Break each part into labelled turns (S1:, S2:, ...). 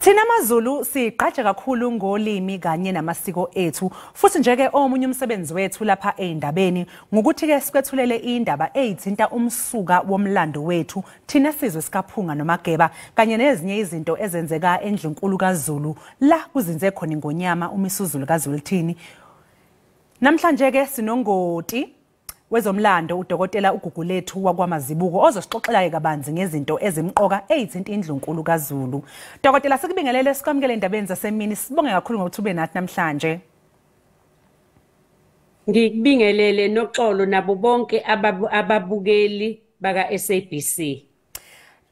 S1: Thina amaZulu siqhatshe kakhulu ngolimi kanye namasiko ethu, futhi nje ke omunye umsebenzi wethu lapha eindabeni ngokuthi ke sikwethulele indaba ezithinta umsuka womlando wethu thina sizwe sikaPhunga noMageba kanye nezinye izinto ezenzeka endlunkulu kaZulu la kuzinze khona ingonyama uMisuzulu kaZwelithini. Namhlanje ke sinongoti wezomlando udokotela uGugulethu wakwaMazibuko ozosixoxela kabanzi ngezinto ezimqoka ezithinta indlunkulu kaZulu. Dokotela, sikubingelele, sikwamukele endabeni zasemini, sibonge kakhulu ngokuthi ube nathi namhlanje.
S2: Ngikubingelele noxolo nabo bonke ababukeli baka SABC.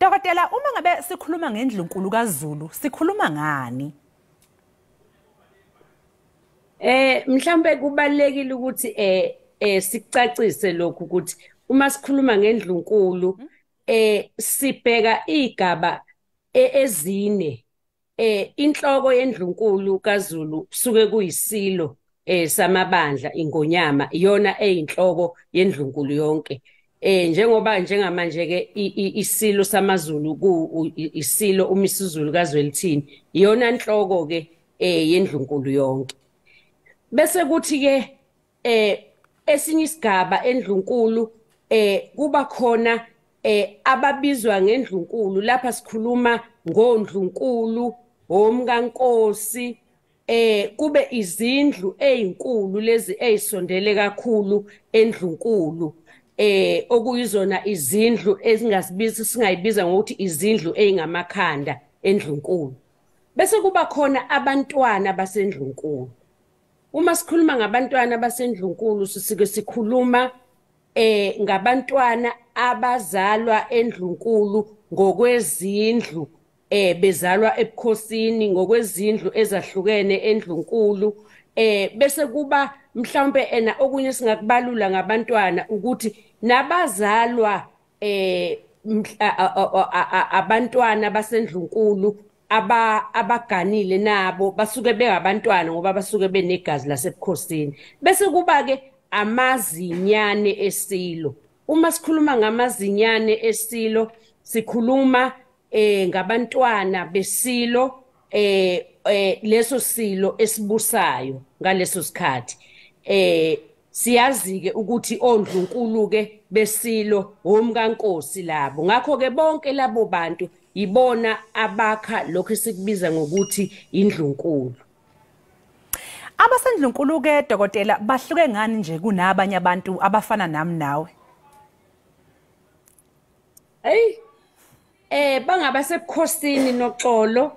S1: Dokotela, uma ngabe sikhuluma ngendlunkulu kaZulu, sikhuluma ngani?
S2: Mhlambe kubalekile ukuthi sicacise lokhu ukuthi uma sikhuluma ngendlunkulu sibheka igaba ezine. Inhloko yendlunkulu kaZulu suke kuyisilo samabandla ingonyama, iyona eyinhloko yendlunkulu yonke. Njengoba njengamanje ke isilo samaZulu ku isilo uMisuzulu kaZwelithini, iyona inhloko ke yendlunkulu yonke. Bese kuthi ke esinye isigaba endlunkulu kuba khona ababizwa ngendlunkulu. Lapha sikhuluma ngondlunkulu, omkankosi, kube izindlu ezinkulu lezi ezisondele kakhulu endlunkulu, okuyizona izindlu ezingasibiza singayibiza ngokuthi izindlu ezingamakhanda endlunkulu. Bese kuba khona abantwana basendlunkulu. Uma sikhuluma ngabantwana basendlunkulu sisike sikhuluma ngabantwana abazalwa endlunkulu ngokwezindlu, bezalwa ebukhosini ngokwezindlu ezahlukene endlunkulu. Bese kuba mhlawumbe ena okunye singakubalula ngabantwana ukuthi nabazalwa abantwana basendlunkulu abaganile nabo basuke bengabantwana ngoba basuke benegazi lasebukhosini. Bese kuba ke amazinyane esilo. Uma sikhuluma ngamazinyane esilo sikhuluma ngabantwana besilo, leso silo esibusayo ngaleso sikhathi. Siyazi ke ukuthi ondlunkulu ke besilo omkankosi labo, ngakho ke bonke labo bantu ibona abakha lokho esikubiza ngokuthi indlunkulu.
S1: Abasendlunkulu ke dokotela bahluke ngani nje kunabanye abantu abafana nami nawe?
S2: Hey, bangabasebukhosini noxolo,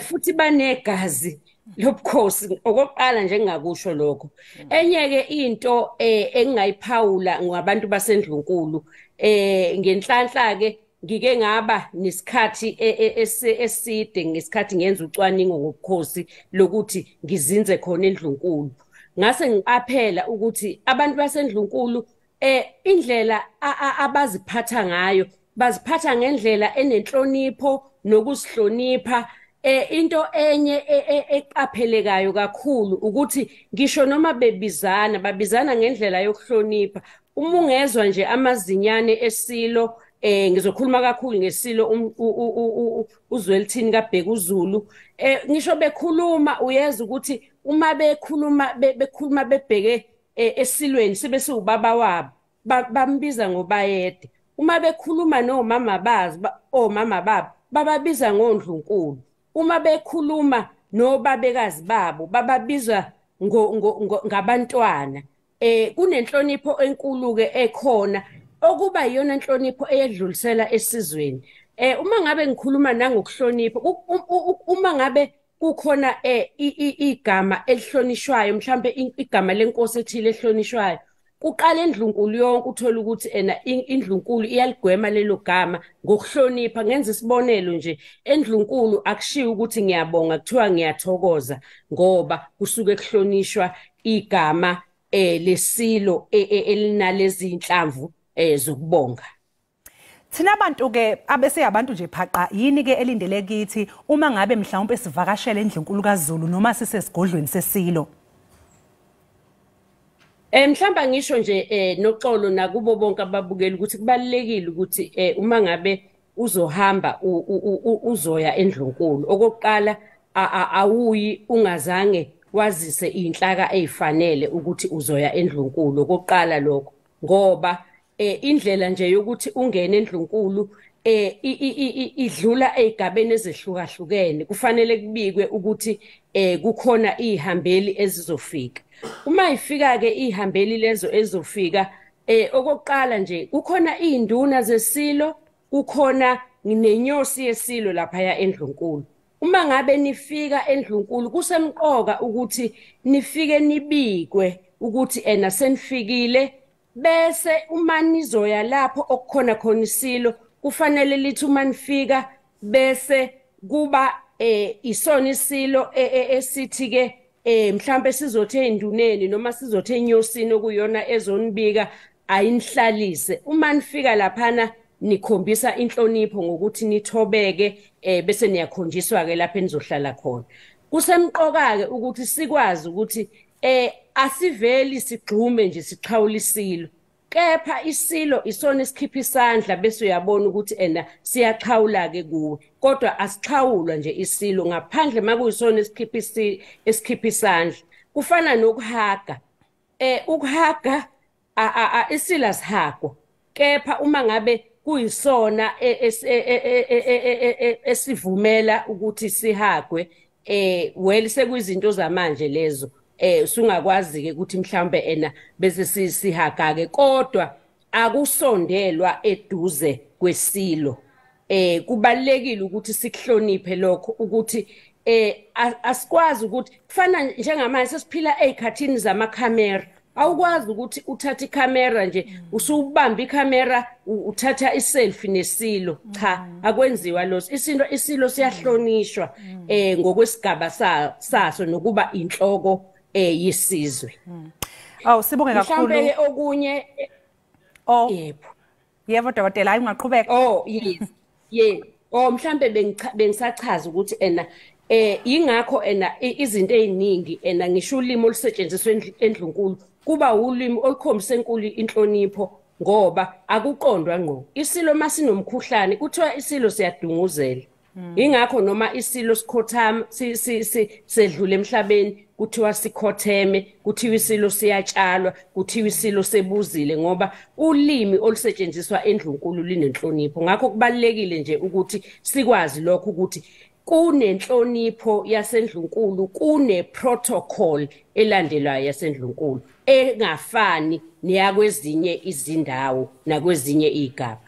S2: futhi banegazi lobukhosi. Okokuqala nje ngingakusho lokho. Enye ke into engingayiphawula ngabantu basendlunkulu, ngenhlanhla ke ngike ngaba nesikhathi eside ngesikhathi ngenza ucwaningo ngobukhosi lokuthi ngizinze khona endlunkulu. Ngase ngiqaphela ukuthi abantu basendlunkulu indlela abaziphatha ngayo, baziphatha ngendlela enenhlonipho nokusihlonipha. Into enye eqaphelekayo kakhulu ukuthi ngisho noma bebizana, babizana ngendlela yokuhlonipha. Uma ungezwa nje amazinyane esilo, ngizokhuluma kakhulu ngesilo uZwelithini kaBhekuzulu, ngisho bekhuluma uyeza ukuthi uma bekhuluma bekhuluma bebheke esilweni sibe siwubaba wabo, bambiza ngobayede. Uma bekhuluma nomama bazi omama babo bababiza ngondlunkulu. Uma bekhuluma nobabekazi babo bababiza ngabantwana. Kunenhlonipho enkulu ke ekhona okuba iyona inhlonipho eyedlulisela esizweni. Uma ngabe ngikhuluma nangokuhlonipha, uma ngabe kukhona igama elihlonishwayo, mhlambe igama lenkosi ethile ehlonishwayo, kuqala endlunkulu yonke uthola ukuthi ena indlunkulu iyaligwema lelo gama ngokuhlonipha. Ngenza isibonelo nje, endlunkulu akushiwo ukuthi ngiyabonga, kuthiwa ngiyathokoza, ngoba kusuke kuhlonishwa igama lesilo elinalezi inhlamvu zokubonga.
S1: Thina abantu ke abese abantu nje phaqa, yini ke elindele kithi uma ngabe mhlawumbe sivakashele endlunkulu kaZulu noma sisesigodlweni sesilo?
S2: Mhlawumbe ngisho nje noxolo nakubo bonke ababukeli ukuthi kubalulekile ukuthi uma ngabe uzohamba uzoya endlunkulu, okokuqala awuyi ungazange wazise inhlaka ezifanele ukuthi uzoya endlunkulu. Okokuqala lokho, ngoba indlela nje yokuthi ungene endlunkulu idlula ezigabeni ezehlukahlukene. Kufanele kubikwe ukuthi kukhona izihambeli ezizofika. Uma ifika ke izihambeli lezo ezofika, okokuqala nje kukhona izinduna zesilo, kukhona nenyosi yesilo lapha endlunkulu. Uma ngabe nifika endlunkulu kusemqoka ukuthi nifike nibikwe ukuthi ena senifikile, bese uma nizoya lapho okukhona khona isilo kufanele lithi uma nifika bese kuba isona isilo esithi ke mhlambe sizothi enduneni noma sizothi enyosini okuyona ezonibika ayinihlalise. Uma nifika laphana nikhombisa inhlonipho ngokuthi nithobeke, bese niyakhonjiswa ke lapha enizohlala khona. Kusemqoka ke ukuthi sikwazi ukuthi asiveli sigxume nje sixhawula isilo, kepha isilo isona esikhipha isandla bese uyabona ukuthi ena siyaxhawula ke kuwe. Kodwa asixhawulwa nje isilo ngaphandle makuyisona esikhipha isandla. Kufana nokuhaga, ukuhaga isilo asihagwa, kepha uma ngabe kuyisona esivumela ukuthi sihagwe, well sekuyizinto zamanje lezo, usungakwazi ke ukuthi mhlawumbe ena bese sihaga ke, kodwa akusondelwa eduze kwesilo. Kubalekile ukuthi sikuhloniphe lokho, ukuthi asikwazi ukuthi kufana njengamanje sesiphila ezikhathini zamakhamera. Awukwazi ukuthi uthathe ikhamera nje usubamba ikhamera uthatha iselfie nesilo. Cha, akwenziwa lokho. Isilo siyahlonishwa ngokwesigaba saso nokuba inhloko yesizwe.
S1: Awu, sibonge kakhulu.
S2: Mhlawumbe okunye.
S1: Oh.
S2: Yebo.
S1: Yebo dokotela, hayi ungaqhubeka.
S2: Oh yes. Yes. Oh mhlambe bengisachaza ukuthi ena ingakho ena izinto eziningi ena ngisho ulimi olusetshenziswa endlunkulu kuba ulimi olukhombisa enkulu inhlonipho, ngoba akuqondwa ngqo. Isilo masinomkhuhlane kuthiwa isilo siyadunguzela. Ingakho noma isilo sikhothama sedlule emhlabeni kuthiwa sikhotheme, kuthiwa isilo siyatshalwa, kuthiwa isilo sebuzile, ngoba ulimi olusetshenziswa endlunkulu linenhlonipho. Ngakho kubalekile nje ukuthi sikwazi lokho ukuthi kunenhlonipho yasendlunkulu, kune protocol elandelwayo yasendlunkulu engafani neyakwezinye izindawo nakwezinye izigaba.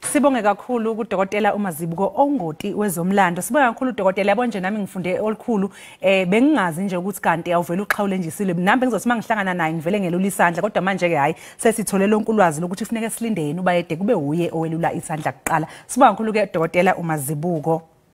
S1: Sibonge kakhulu kudokotela uMazibuko ongoti wezomlando. Sibonge kakhulu dokotela, yabo nje nami ngifunde olukhulu, bengingazi nje ukuthi kanti awuvele uxhawule nje isilo. Nami bengizothi mangihlangana naye ngivele ngelula isandla, kodwa manje ke hayi sesithole lonke ulwazi lokuthi kufuneka silindeni ubayede kube uye owelula isandla kuqala. Sibonge kakhulu ke dokotela uMazibuko.